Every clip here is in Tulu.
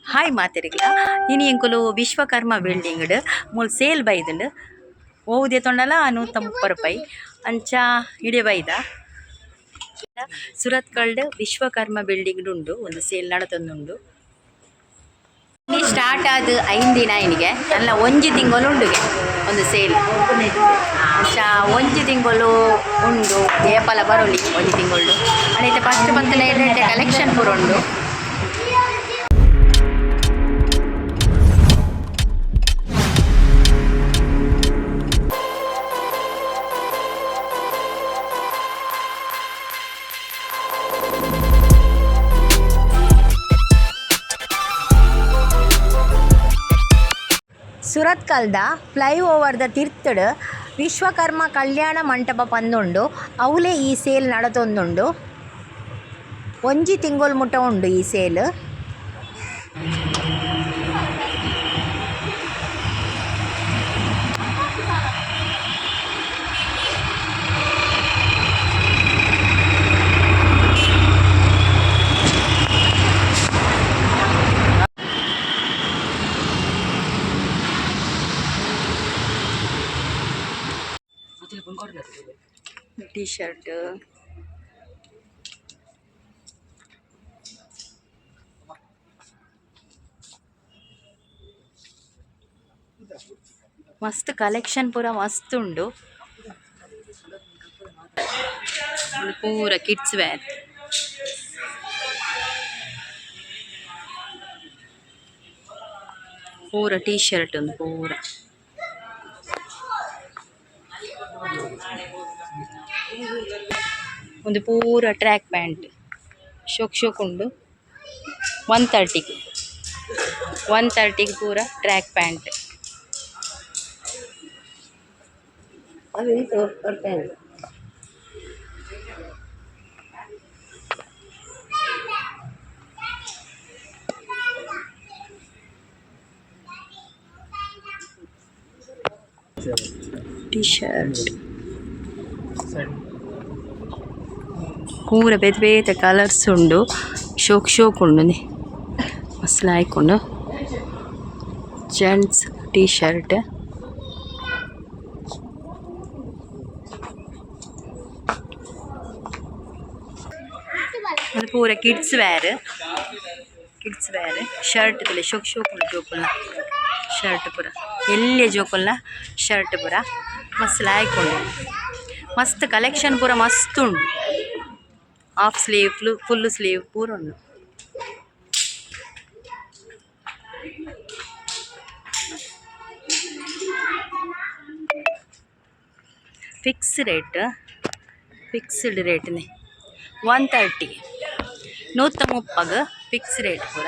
ಹಾಯ್ ಮಾತೆರಿಗ್ಲ ಇನಿ ಎಂಕುಲು ವಿಶ್ವಕರ್ಮ ಬಿಲ್ಡಿಂಗ್ ಮೂಲು ಸೇಲ್ ಬೈದುಂಡು ಓವು ದೆತೊಂಡಲ 130 ರೂಪಾಯಿ ಅಂಚ ಇಡೆ ಬೈದ. ಸುರತ್ಕಲ್ಡ್ ವಿಶ್ವಕರ್ಮ ಬಿಲ್ಡಿಂಗ್ ಉಂಡು, ಒಂದು ಸೇಲ್ ನಡತೊಂದುಂಡು. ಸ್ಟಾರ್ಟ್ ಆದ್ 5 ದಿನ ಇನಿಗೆ ಅಲ್ಲ, ಒಂಜಿ ತಿಂಗಳು ಉಂಡುಗೆ ಒಂದು ಸೇಲ್. ಅಂಚ ಒಂಜಿ ತಿಂಗಳು ಉಂಡು, ಏಪಲ ಬರೊಲಿ ಒಂಜಿ ತಿಂಗಳು. ಅಂಡ್ ಫಸ್ಟ್ ಬಂತನ ಎಡ್ಡೆ ಕಲೆಕ್ಷನ್ ಪೂರ ಉಂಡು. ಸುರತ್ಕಲ್ದ ಫ್ಲೈ ಓವರ್ದ ತಿರ್ತುಡು ವಿಶ್ವಕರ್ಮ ಕಲ್ಯಾಣ ಮಂಟಪ ಪಂದುಂಡು. ಅವುಲೆ ಈ ಸೇಲ್ ನಡತೊಂದುಂಡು. ಒಂಜಿ ತಿಂಗೊಲು ಮುಟ ಉಂಡು ಈ ಸೇಲ್. T shirt, ಮಸ್ತ್ ಕಲೆಕ್ಷನ್ ಪೂರ ಮಸ್ತ್ ಉಂಡು. ಉಂದು ಪೂರ ಕಿಡ್ಸ್ ವೇರ್. ಪೂರ ಟೀ ಶರ್ಟ್ ಉಂದು ಪೂರ. ಉಂದು ಪೂರ ಟ್ರ್ಯಾಕ್ ಪ್ಯಾಂಟ್, ಶೋಕ್ ಶೋಕ್ ಉಂಡು. 130ಗ್, 130ಗ್ ಪೂರ ಟ್ರ್ಯಾಕ್ ಪ್ಯಾಂಟ್. ಅದು ಬರ್ತೇನೆ. ಟೀ ಶರ್ಟ್ ಪೂರ ಬೇತೆ ಬೇತೆ ಕಲರ್ಸ್ ಉಂಡು. ಶೋಕ್ ಶೋಕ್ ಉಂಡು. ಮಸ್ತ್ ಲಾಯ್ಕ್ ಉಂಡು. Gents T shirt. ಅದು ಪೂರ kids wear, kids wear shirt ತೂಲೆ, ಶೋಕ್ ಶೋಕ್ ಉಂಡು. ಜೋಕುಲ್ನ ಶರ್ಟ್ ಪೂರ, ಎಲ್ಯ ಜೋಕುಲ್ನ ಶರ್ಟ್ ಪೂರ ಮಸ್ತ್ ಲಾಯ್ಕ್ ಉಂಡು. ಮಸ್ತ್ ಕಲೆಕ್ಷನ್ ಪೂರ ಮಸ್ತ್ ಉಂಡು. ಹಾಫ್ ಸ್ಲೀವ್, ಫುಲ್ ಸ್ಲೀವ್ ಪೂರ ಉಂಡು. ಫಿಕ್ಸ್ ರೇಟ್, ಫಿಕ್ಸ್ಡ್ ರೇಟ್ನೆ. 130, 130ಗ್ ಫಿಕ್ಸ್ ರೇಟ್ ಪೂರ.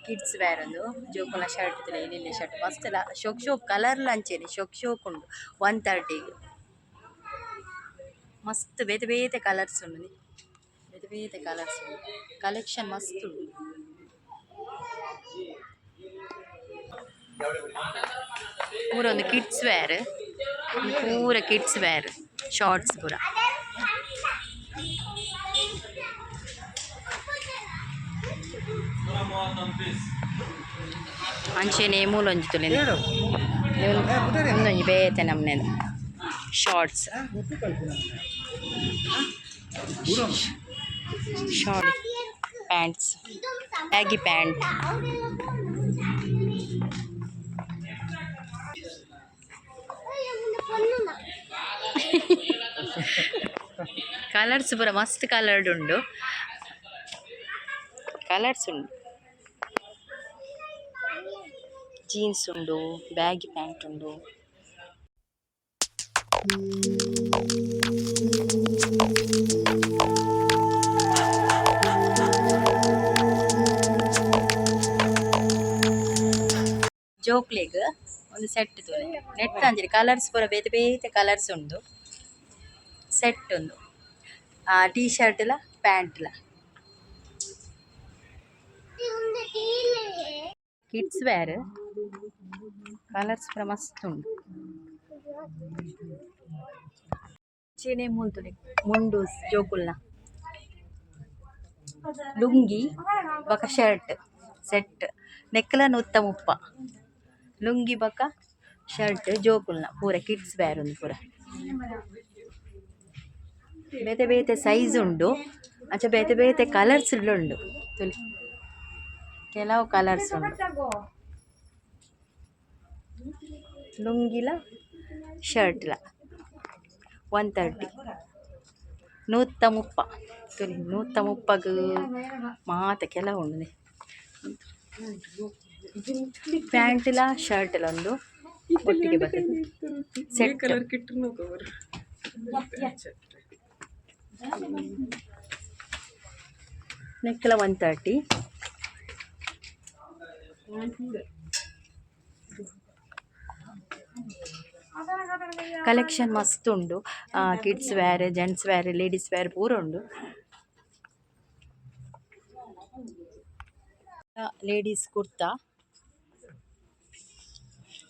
ಕಿಡ್ಸ್ ವೇರ್ ಉಂದು. ಜೋಕುಲ್ನ ಶರ್ಟ್ ತೂಲೆ, ಎಲ್ಲೆಲ್ಯ ಶರ್ಟ್ ಮಸ್ತ್ ಶೋಕ್ ಶೋಕ್, ಕಲರ್ಲ ಅಂಚೆನೆ ಶೋಕ್ ಶೋಕ್ ಉಂಡು. 130ಗ್ ಮಸ್ತ್ ಬೇತೆ ಬೇತೆ ಕಲರ್ಸ್ ಉಂಡು, ಬೇತೆ ಬೇತೆ ಕಲರ್ಸ್ ಉಂಡು. ಕಲೆಕ್ಷನ್ ಮಸ್ತ್ ಉಂಡು. ಪೂರ ಒಂದು ಕಿಡ್ಸ್ ವೇರ್, ಪೂರ ಕಿಡ್ಸ್ ವೇರ್, ಶಾರ್ಟ್ಸ್ ಪೂರ. ಅಂಚೆನೆ ಮೂಲೊಂಜಿ ತೂಲೆ, ಉಂದೊಂಜಿ ಬೇತೆ ನಮೂನೆದ shorts, short pants, baggy pant. Colours ಪೂರ ಮಸ್ತ್ ಕಲರ್ಡ್ ಉಂಡು, ಕಲರ್ಸ್ ಉಂಡು. ಜೀನ್ಸ್ ಉಂಡು, ಬ್ಯಾಗಿ ಪ್ಯಾಂಟ್ ಉಂಡು. ಜೋಕ್ಲೆಗ್ ಒಂದು ಸೆಟ್ ತೂಲೆ. ನೆಟ್ ಅಂಚನೆ ಕಲರ್ಸ್ ಪೂರ ಬೇತೆ ಬೇತೆ ಕಲರ್ಸ್ ಉಂಡು. ಸೆಟ್ ಉಂದು, ಟೀ ಶರ್ಟ್ ಲ ಪ್ಯಾಂಟ್ ಲ. ಕಿಡ್ಸ್ ವೇರ್, ಕಲರ್ಸ್ ಪೂರ ಮಸ್ತ್ ಉಂಡು. ಅಂಚೆನೆ ಮೂಲು ತೂಲೆ, ಮುಂಡೂಸ್ ಜೋಕುಲ್ನ. ಲುಂಗಿ ಬೊಕ ಶರ್ಟ್ ಸೆಟ್ ನೆಕ್ಕ್ಲ 130 ಲುಂಗಿ ಬೊಕ ಶರ್ಟ್ ಜೋಕುಲ್ನ ಪೂರ ಕಿಡ್ಸ್ ವೇರ್ ಉಂದು ಪೂರ. ಬೇತೆ ಬೇತೆ ಸೈಜ್ ಉಂಡು, ಅಂಚ ಬೇತೆ ಬೇತೆ ಕಲರ್ಸ್ ಉಂಡು. ತೂಲೆ ಕೆಲವು ಕಲರ್ಸ್ ಉಂಡು. ಲುಂಗಿಲ ಶರ್ಟ್ಲ 130, 130. ತೂಲೆ 130ಗ್ ಮಾತ ಕೆಲವು ಉಂಡು. ಪ್ಯಾಂಟ್ಲ ಶರ್ಟ್ಲ ಉಂದು ಒಟ್ಟಿಗೆ ಬರ್ತದೆ ಸೆಟ್. Colour kit. ನೆಕ್ಕ್ಲ 130. ಕಲೆಕ್ಷನ್ ಮಸ್ತ್ ಉಂಡು. Kids wear, gents wear, ladies wear ಪೂರ ಉಂಡು. ಲೇಡೀಸ್ ಕುರ್ತಾ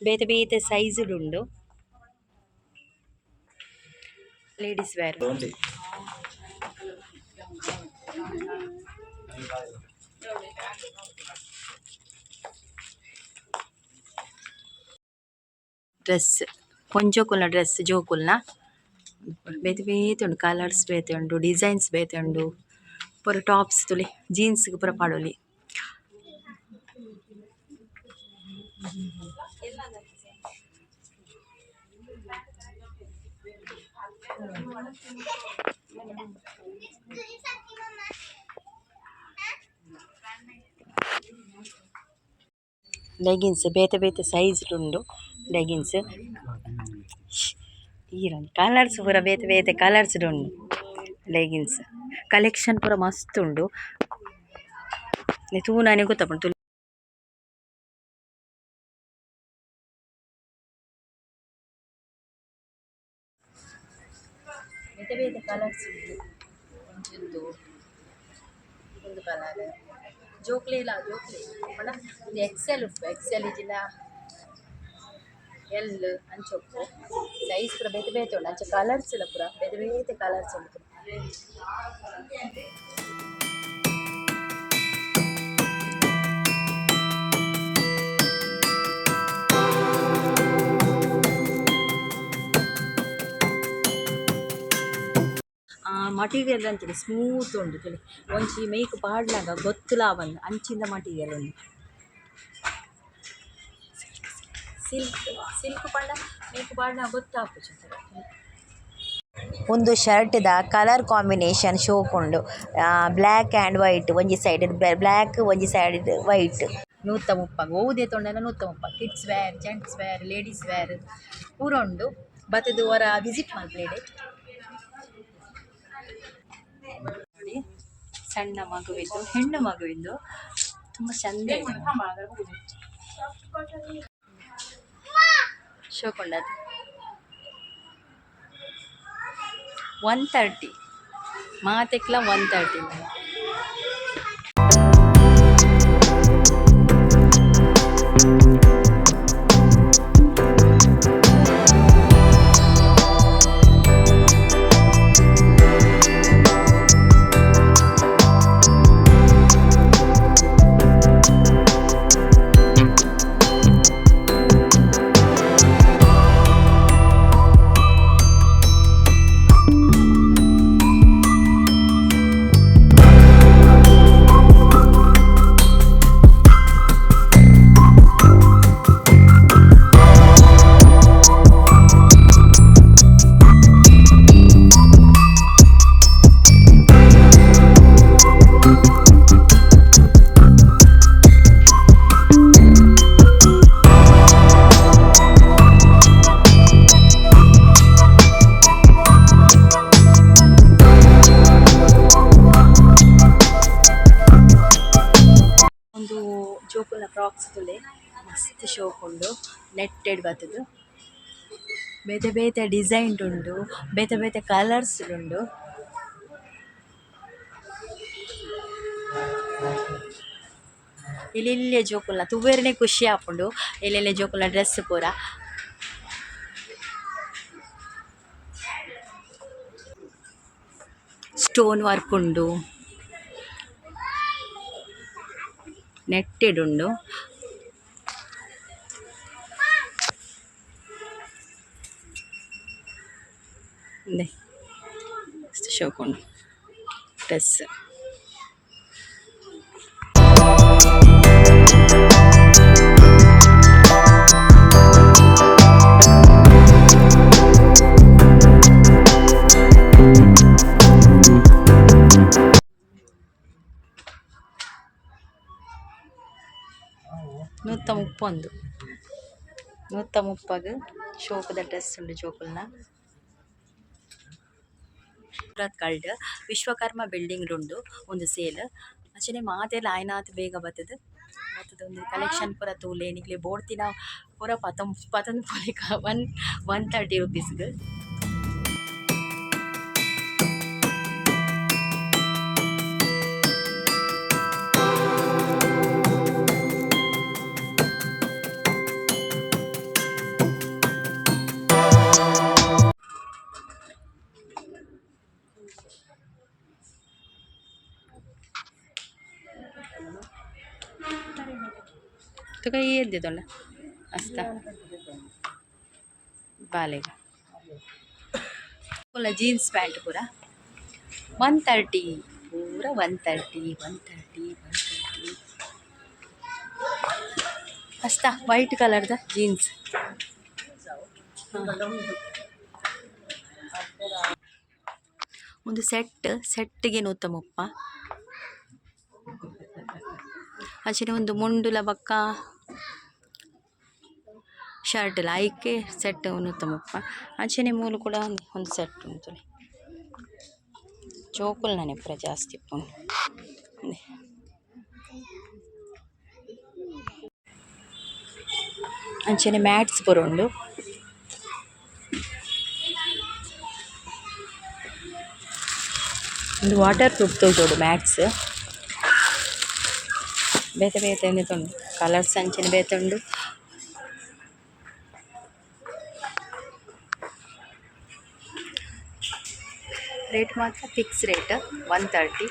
ಬೇತೆ ಬೇತೆ ಸೈಜ್ ಉಂಡು. Ladies wear. Dress, ಪೊಂಜೋಕುಲ್ನ dress, ಜೋಕುಲ್ನ ಬೇತೆ ಬೇತೆ ಉಂಡು. ಕಲರ್ಸ್ ಬೇತೆ ಉಂಡು, ಡಿಸೈನ್ಸ್ ಬೇತೆ ಉಂಡು. ಪೂರ ಟಾಪ್ಸ್ ತೂಲೆ, ಜೀನ್ಸ್ ಪೂರ ಪಾಡೊಲಿ. ಲೆಗಿನ್ಸ್ ಬೇತೆ ಬೇತೆ ಸೈಜ್ ಉಂಡು. ಲೆಗಿನ್ಸ್ ಈರೊಂದು ಕಲರ್ಸ್ ಪೂರ ಬೇತೆ ಬೇತೆ ಕಲರ್ಸ್ ಉಂಡು. ಲೆಗಿನ್ಸ್ ಕಲೆಕ್ಷನ್ ಪೂರ ಮಸ್ತ್ ಉಂಡು. ತೂನಾನೆ ಗೊತ್ತಾಪುಂಡು, ತೂಲೆ. ಬೇತೆ ಬೇತೆ ಕಲರ್ಸ್ ಉಂಡು. ಒಂಜಿ ಉಂದು, ಉಂದು ಕಲರ್. ಜೋಕ್ಲೆಲ ಜೋಕ್ಲೆ ಪಂಡ ಉಂದು ಎಕ್ಸೆಲ್ ಉಪ್ಪು, ಎಕ್ಸೆಲ್ ಇಜ್ಜಿಂಡ ಎಲ್ ಅಂಚ ಉಪ್ಪು. ಸೈಜ್ ಪೂರ ಬೇತೆ ಬೇತೆ ಉಂಡು. ಅಂಚ ಕಲರ್ಸ್ ಲ ಪೂರ ಬೇತೆ ಬೇತೆ ಕಲರ್ಸ್ ಉಂಡು. ಮಟೀರಿಯಲ್ ಅಂಚಿನ ಸ್ಮೂತ್ ಉಂಡು. ತೂಲೆ, ಒಂಜಿ ಮೇಕ್ ಪಾಡ್ನಗ ಗೊತ್ತುಲ ಆವಂದ್, ಅಂಚಿನ ಮಟೀರಿಯಲ್ ಉಂಡು. ಸಿಲ್ಕ್, ಸಿಲ್ಕ್ ಪಂಡ ಮೇಕ್ ಪಾಡ್ನಗ ಗೊತ್ತಾಪುಜಿ. ಉಂದು ಶರ್ಟ್ದ ಕಲರ್ ಕಾಂಬಿನೇಷನ್ ಶೋಕುಂಡು. ಬ್ಲ್ಯಾಕ್ ಆ್ಯಂಡ್ ವೈಟ್, ಒಂಜಿ ಸೈಡ್ ಬ್ಲ್ಯಾಕ್, ಒಂಜಿ ಸೈಡ್ ವೈಟ್. 130. ಒವು ದೆತೊಂಡಲ 130. Kids wear, gents wear, ladies wear ಪೂರ ಉಂಡು. ಬತ್ತುದು ಒರ ವಿಸಿಟ್ ಮಲ್ಪುಲೆ. ನೋಡಿ, ಸಣ್ಣ ಮಗುವಿದ್ದು, ಹೆಣ್ಣು ಮಗುವಿದ್ದು ತುಂಬ ಚಂದ ಇದೆ. ಶೋಕುಂಡದು 130 ಮಾತೆಕ್ಲ, 130. ಒಂದು ಜೋಕುಲ್ನ ಫ್ರಾಕ್ಸ್ ತೂಲೆ, ಮಸ್ತ್ ಶೋಕ್ ಉಂಡು. ನೆಟ್ಟೆಡ್ ಬತ್ತುದು ಬೇತೆ ಬೇತೆ ಡಿಸೈನ್ ಉಂಡು, ಬೇತೆ ಬೇತೆ ಕಲರ್ಸ್ ಉಂಡು. ಎಲ್ಲೆಲ್ಯ ಜೋಕುಲ್ನ ತೂವೆರೆನೆ ಖುಷಿ ಆಪುಂಡು, ಎಲ್ಲೆಲ್ಯ ಜೋಕುಲ್ನ ಡ್ರೆಸ್ ಪೂರ. ಸ್ಟೋನ್ ವರ್ಕ್ ಉಂಡು. ನೆಟ್ಟೆಡ್ ಉಂಡು. ಉಂದೆ ಮಸ್ತ್ ಶೋಕುಂಡು ಡ್ರೆಸ್ಸ್. ನೂತ್ತ ಮುಪ್ಪೊಂದು 130 ಗ್ ಶೋಕುದ ಡ್ರೆಸ್ಸ್ ಉಂಡು ಜೋಕುಲ್ನ. ಸುರತ್ಕಲ್ಡ್ ವಿಶ್ವಕರ್ಮ ಬಿಲ್ಡಿಂಗ್ ಡ್ ಉಂಡು ಉಂದು ಸೇಲ್. ಅಂಚನೆ ಮಾತೆರ್ಲ ಆಯಿನಾತ್ ಬೇಗ ಬತ್ತುದು ಬತ್ತುದು ಉಂದು ಕಲೆಕ್ಷನ್ ಪೂರ ತೂಲೆ ನಿಕ್ಲೆಗ್ ಬೋಡ್ತಿನ ಪೂರ ಪತೊಂದು ಪೋಲೆ ಒನ್ 130 ರುಪೀಸ್ ಗ್. ತುಕ ಏತ್ ದೆತೊಂಡ ಅಸ್ತ ಬಾಲೆಗ್ ಜೀನ್ಸ್ ಪ್ಯಾಂಟ್ ಪೂರ 130 ಪೂರ 130, 130, 130. ಅಸ್ತ ವೈಟ್ ಕಲರ್ ದ ಜೀನ್ಸ್. ಒಂದು ಸೆಟ್ ಸೆಟ್ಗೆ 130. ಅಂಚನೆ ಒಂದು ಮುಂಡುಲ ಬೊಕ್ಕ ಶರ್ಟ್ ಲ ಐಕೆ ಸೆಟ್ 130. ಅಂಚನೆ ಮೂಲು ಕೂಡ ಒಂದು ಸೆಟ್ ಉಂಡು ತೂಲೆ. ಜೋಕುಲ್ನನೆ ಪೂರ ಜಾಸ್ತಿ ಇಪ್ಪುನು. ಉಂದೆ ಅಂಚನೆ ಮ್ಯಾಟ್ಸ್ ಪೂರ ಉಂಡು. ಉಂದು ವಾಟರ್ ಪ್ರೂಫ್ ತೋಜೊಡು ಮ್ಯಾಟ್ಸ್. ಬೇತೆ ಬೇತೆ ಉಂದು ಕಲರ್ಸ್ ಅಂಚನೆ ಬೇತೆ ಉಂಡು. ರೇಟ್ ಮಾತ್ರ ಫಿಕ್ಸ್ ರೇಟ್ 130.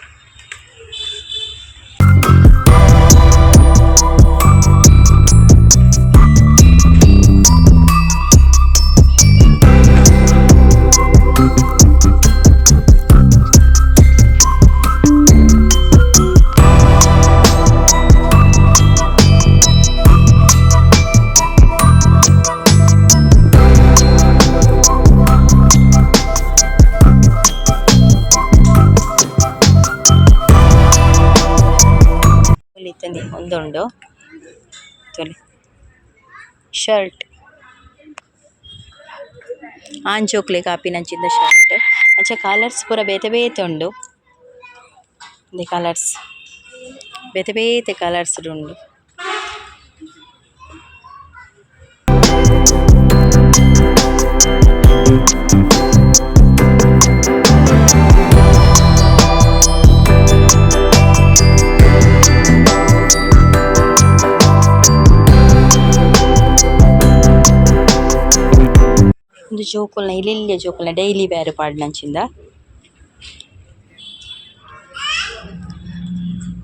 ಉಂದುಂಡು ತೂಲೆ ಶರ್ಟ್ ಆನ್ ಜೋಕ್ಲೆಗ್ ಆಪಿನಂಚಿಂದ ಶರ್ಟ್. ಅಂಚ ಕಲರ್ಸ್ ಪೂರ ಬೇತೆ ಬೇತೆ ಉಂಡು. ಉಂದೆ ಕಲರ್ಸ್ ಬೇತೆ ಬೇತೆ ಕಲರ್ಸ್ ಡ್ ಉಂಡು. ಉಂದು ಜೋಕುಲ್ನ ಎಲ್ಯ ಜೋಕುಲ್ನ ಡೈಲಿ ವೇರ್ ಪಾಡುನಂಚಿಂದ.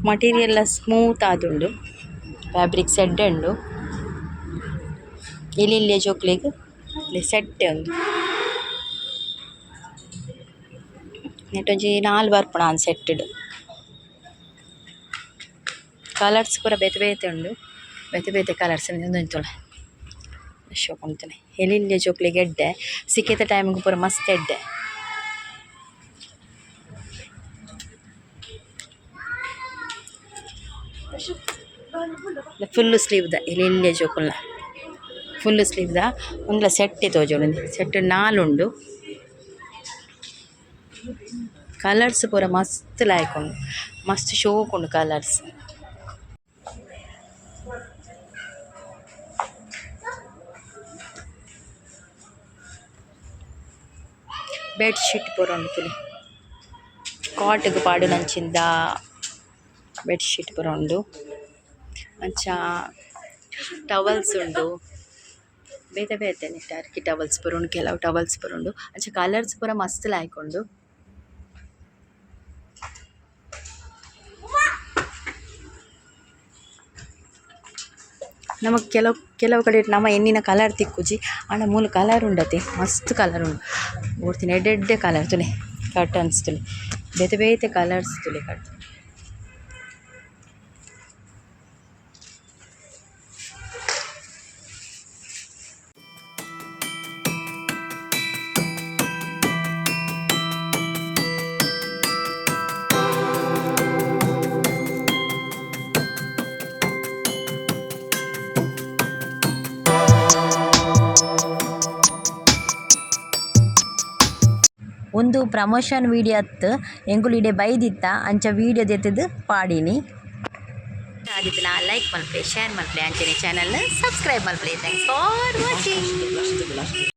ಮಟೀರಿಯಲ್ ಲ ಸ್ಮೂತ್ ಆದುಂಡು ಫ್ಯಾಬ್ರಿಕ್ಸ್ ಎಡ್ಡೆ ಉಂಡು. ಎಲ್ಯ ಜೋಕ್ಲೆಗ್ ಸೆಟ್ ಉಂದು. ನೆಟ್ ಒಂಜಿ ನಾಲ್ ಬರ್ಪುಂಡು ಆಂದ್ ಸೆಟ್ ಡ್. ಕಲರ್ಸ್ ಪೂರ ಬೇತೆ ಬೇತೆ ಉಂಡು. ಬೇತೆ ಬೇತೆ ಕಲರ್ಸ್ ಉಂದೊಂಜಿ ತೂಲೆ. ಶೋಕು ಉಂಡು ತೂಲೆ ಎಲ್ಯ ಜೋಕ್ಲೆಗ್ ಎಡ್ಡೆ ಸಿಕೆತ ಟೈಮ್ ಗು ಪೂರ ಮಸ್ತ್ ಎಡ್ಡೆ. ಫುಲ್ಲ್ ಸ್ಲೀವ್ ದ ಎಲ್ಯ ಜೋಕುಲ್ನ ಫುಲ್ಲ್ ಸ್ಲೀವ್ ದ ಉಂದುಲ ಸೆಟ್ ತೋಜೊಡು ಸೆಟ್ ನಾಲ್ ಉಂಡು. ಕಲರ್ಸ್ ಪೂರ ಮಸ್ತ್ ಲಾಯ್ಕ್ ಉಂಡು ಮಸ್ತ್ ಶೋಕು ಉಂಡು ಕಲರ್ಸ್. ಬೆಡ್ ಶೀಟ್ ಪೂರ ಉಂಡು ತೂಲೆ ಕಾಟ್ ಗ್ ಪಾಡುನಂಚಿಂದ ಬೆಡ್ ಶೀಟ್ ಪೂರ ಉಂಡು. ಅಂಚ ಟವೆಲ್ಸ್ ಉಂಡು. ಬೇತೆ ಬೇತೆ ಟರ್ಕಿ ಟವೆಲ್ಸ್ ಪೂರ ಉಂಡು ಕೆಲವು ಟವೆಲ್ಸ್ ಪೂರ ಉಂಡು. ಅಂಚ ಕಲರ್ಸ್ ಪೂರ ಮಸ್ತ್ ಲಾಯ್ಕ್ ಉಂಡು. ನಮಕ್ ಕೆಲವು ಕೆಲವು ಕಡೆಟ್ ನಮ ಎನ್ನಿನ ಕಲರ್ ತಿಕ್ಕುಜಿ. ಆಂಡ ಮೂಲು ಕಲರ್ ಉಂಡತೆ ಮಸ್ತ್ ಕಲರ್ ಉಂಡು. ಬೋಡ್ತಿನ ಎಡ್ಡೆ ಎಡ್ಡೆ ಕಲರ್ ತೂಲೆ ಕರ್ಟನ್ಸ್ ತೂಲೆ ಬೇತೆ ಬೇತೆ ಕಲರ್ಸ್ ತೂಲೆ ಕರ್ಟನ್. ಉಂದು ಪ್ರಮೋಷನ್ ವಿಡಿಯೋ ಅತ್ತ್ ಎಂಕುಲು ಇಡೆ ಬೈದಿತ್ತ ಅಂಚ ವಿಡಿಯೋ ದೆತ್ತುದು ಪಾಡಿನಿ. ಆದಿತ್ತಿನ ಲೈಕ್ ಮಲ್ಪುಲೆ, ಶೇರ್ ಮಲ್ಪುಲೆ, ಅಂಚನೆ ಚಾನಲ್ ಸಬ್ಸ್ಕ್ರೈಬ್ ಮಲ್ಪುಲೆ. Thanks for watching.